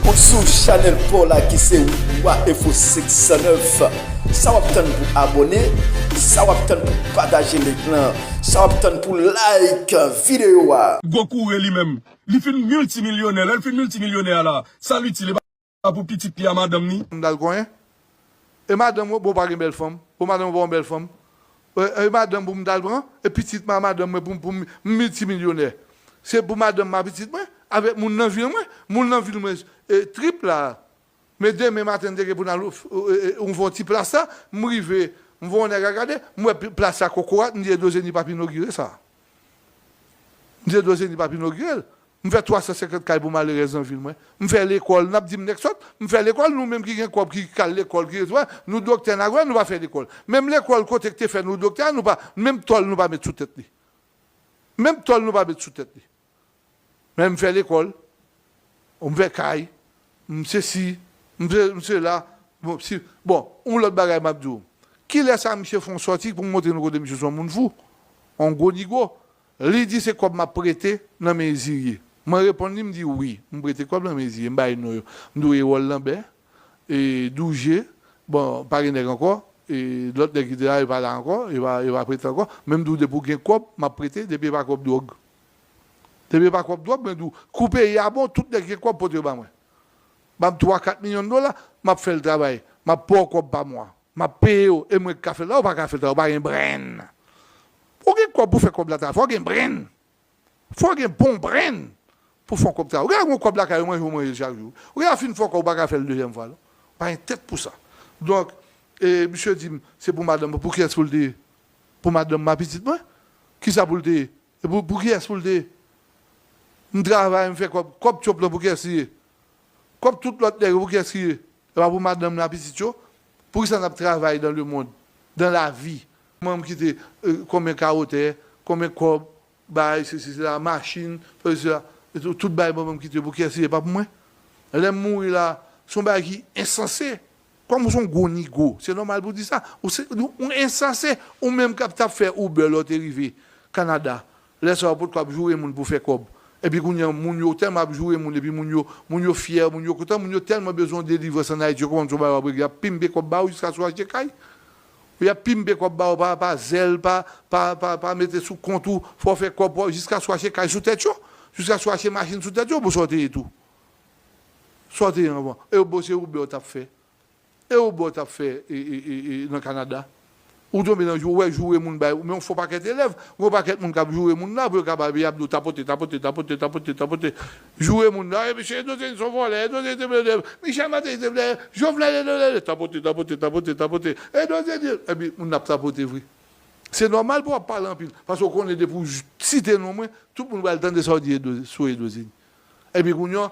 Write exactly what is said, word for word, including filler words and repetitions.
Ou sou chanèl pa w la ki se Wa Enfo senk san nèf. Sa w ap tann pou abòne? Sa w ap tann pou pataje link lan? Sa w ap tann pou like videyo a? Gwo koure li menm. Li fin miltimilyonè. Lè l fin miltimilyonè a la, sa l itil? E pa pou pitit li a madanm li? M t al konyen. E madanm mwen, bon, pa gen bèl fanm. Bon, madanm mwen, pa yon bèl fanm. E, e madanm pou m t al pran, e pitit ma-, madanm mwen pou, pou m, m miltimilyonè. Se pou madanm m a pitit mwen, avèk moun nan vil mwen, moun nan vil mwen, e, trip la. Men demen maten, n te gen pou n al, e, e, e, ouvè yon ti plas la, m rive, m voye yon nèg al gade, m wè pi-, plas la kokorat, m di Edozeni p ap inogire sa. M di Edozeni p ap inogire l. M fè twa san senkant kay pou malerèz nan vil mwen. M fè lekòl, n ap di m nèg sòt, m fè lekòl, nou menm ki gen kòb, ki k al lekòl, ki retwè, nou doktè, n a gwè, nou pa fè lekòl. Menm lekòl kote k te fè nou doktè a, nou pa, menm tòl nou pa met sou tèt li. Menm tòl nou pa met sou tèt li. Men m fè lekòl, m fè kay, m sesi, m se, m sela. Bon, si, bon, yon lòt bagay m ap di w. Kilè sa misye fè yon sòti pou m montre nou kote misye se yon moun fou? Yon gwo nigo. Li di se kòb m ap prete nan men Ezirye. Mwen reponn li, m di wi, m prete kòb nan men Ezirye, m bay non yo. M di w Ewòl Lanbè, e, Douje, bon, pa gen nèg ankò, e, lòt nèg ki te la, yo pa la ankò, yo pa, yo pa prete ankò, men m di w depi w gen kòb, m ap prete, depi e pa kòb dwòg. Depi e pa kòb dwòg, mwen di w, kou peyi a bon, tout nèg gen kòb pote yo ba mwen. Ban m twa, kat milyon dola, m ap fè l travay, m ap ba w kòb pa mwa. M ap peye w, e mwen k ka fè l la, ou pa ka fè l la, ou pa gen brenn. Ou gen kòb pou fè kòb la travay, fò w gen brenn. Fò w gen bon brenn pou fè yon kòb travay. Ou gen yon kòb lakay ou manje, ou manje l chak jou. Ou gen fin fè yon kòb, ou pa ka fè l dezyèm fwa, non. Pa gen tèt pou sa. Donk, e, misye di m, se pou madanm mwen, pou kiyès pou l te ye? Pou madanm m a pitit mwen? Kisa pou l te ye? E pou, pou kiyès pou l te ye? M travay, m fè kòb, kòb Trump lan pou kiyès li ye? Kòb tout lòt nèg yo, pou kiyès ki ye? E pa pou madanm nan, pitit yo? Poukisa n ap travay dans le monde, dans la vie? Manman m kite, e, konbyen kawo tè, konbyen kòb, bay, sesi, sela, machin, sesi, sela. E tout, tout bay manman m kite, pou kiyès li ye? Pa pou mwen? Lè m mouri la, se yon bagay ki ensanse. Kòm ou se yon gwo nigo, se nòmal pou w di sa. Ou se, ou ensanse, ou menm k ap t ap fè Uber lè w te rive Kanada. Lè sa yo potko ap joure moun pou fè kòb. Epi kounye a, moun yo tèlman ap joure moun, epi moun yo, moun yo fyè, moun yo kontan, moun yo tèlman bezwen yon delivrans ann Ayiti, yo konprann se yon bagay w ap regle, y ap pimpe kòb ba ou jiskaske w achte kay. Y ap pimpe kòb ba ou pa, pa Zelle, pa, pa, pa, pa mete sou kont ou, fò w fè kòb, fò, jiskaske w achte kay sou tèt yo, jiskaske w achte machin sou tèt yo, bon, sa w te ye tou. Sa w te ye anvan. E bon, se Uber w t ap fè. E Uber w t ap fè, e, e, e, e, nan Kanada. Ou tonbe nan jou, ou wè joure moun bay, men yon fò pakèt elèv, gon pakèt moun k ap joure moun la, pou yo kapab, y ap di w tapote, tapote, tapote, tapote, tapote. Joure moun la, e mesye Edozeni se yon vòlè, Edozeni se vòlè, Michel Martelly se vòlè, Jovenel, e, e, e, tapote, tapote, tapote, tapote, Edozeni, epi moun ap tapote vre. Se nòmal pou w ap pale anpil, paske w konnen depi w j-, site non mwen, tout moun pral tande sa w di Edo-, sou Edozeni. Epi kounye a,